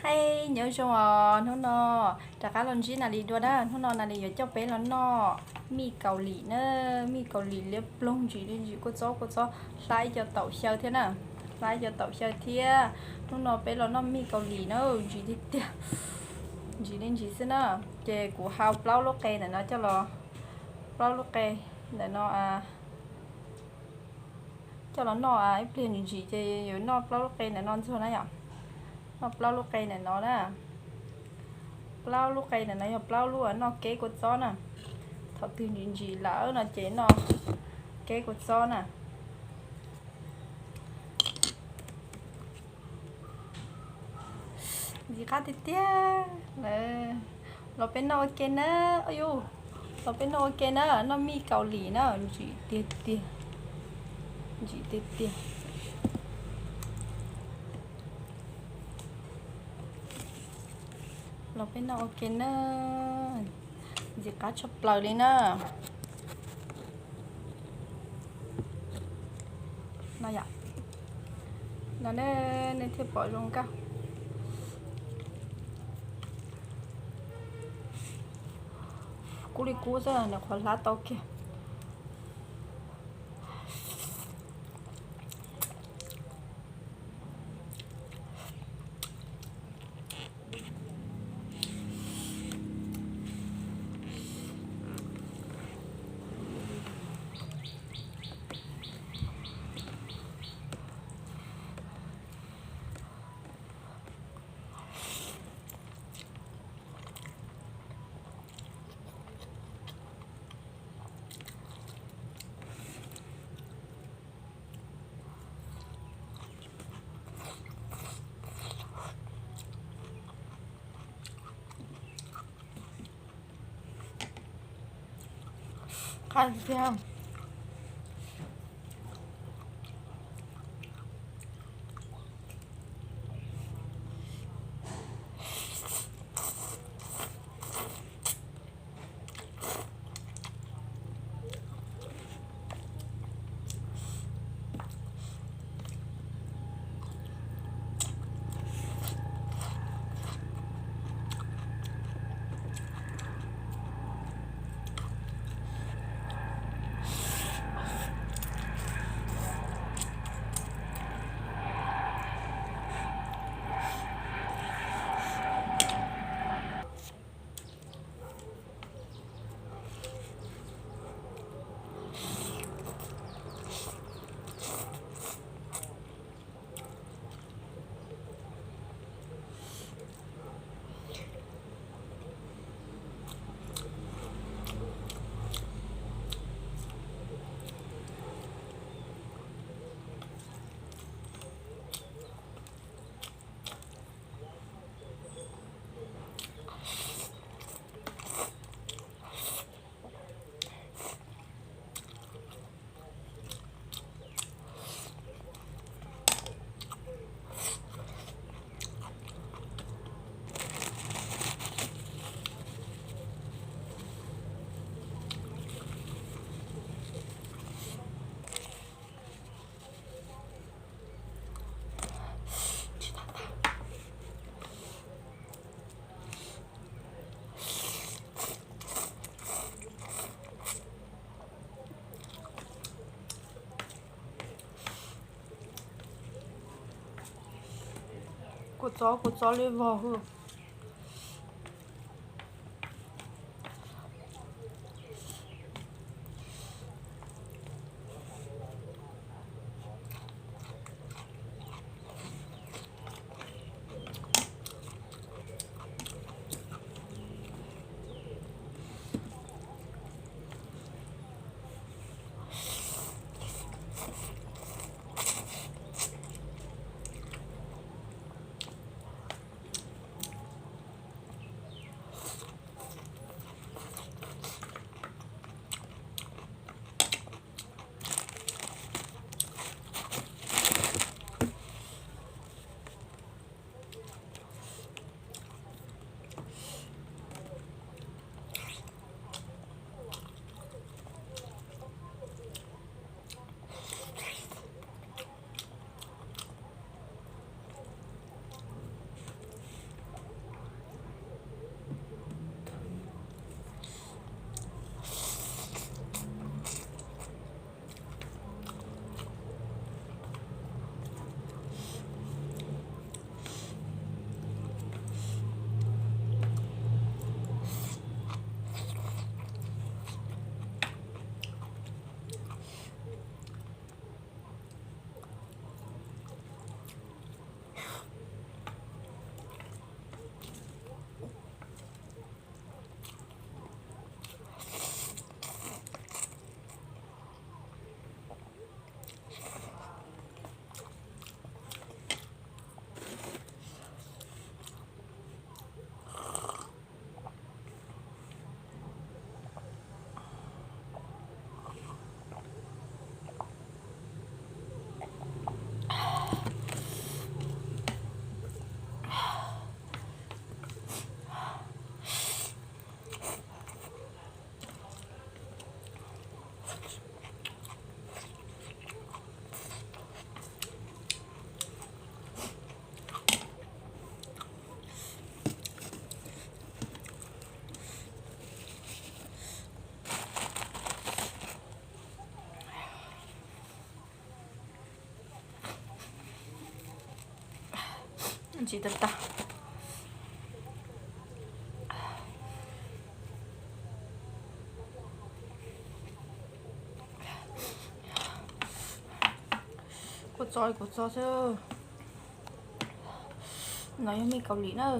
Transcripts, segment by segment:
Hais nyob zoo os, hnub no rov qab los ntsib Nas Lis dua na. Hnub no Nas Lis yuav coj peb los noj mij Kaus Lim na. Mij Kaus Lim liab ploog, ntsim li ntsim, kua txob kua txob, hlab ib co taum xyaw thiab na. Hlab ib co taum xyaw thiab. Hnub no peb los noj mij Kaus Lim na, ntsim tiag tiag, ntsim li ntsim xwb na. Ces kuv hau plaub lub qe ntawm no coj los, plaub lub qe ntawm no coj los noj. Ib pliag ntsim ntsim ces yuav noj plaub lub qe ntawm no ntxuag na yom. Noj plaub lub qe ntawm no na. Plaub lub qe ntawm no yog plaub lub noj keb kua txob na. Thaum twg ntsim ntsim lawm no ces noj keb kua txob na. Ntxim qab tiag tiag. Los peb noj ua ke na. Yus, los peb noj ua ke na, noj mij Kaus Lim na, ntsim tiag tiag, ntsim tiag tiag. Los peb noj ua ke na, ntxim qab tshaj plaws li na. No yom, no ne, nej thiaj pom zoo nkauj. Kub li kub xwb, nws qhuav hlab tau kiag. Qab tiag. Kua txob, kua txob liab vog hwj. Tsis tag tag. Kuv txo kuv txo xwb. No yog mij Kaus Lim na.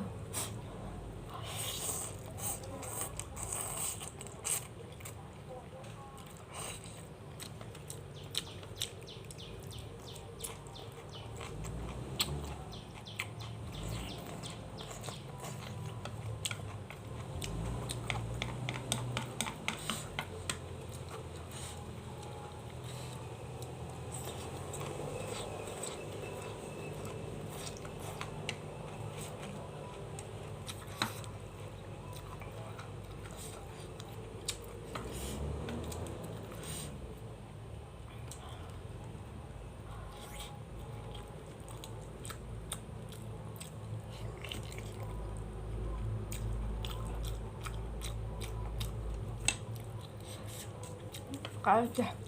Qab tiag.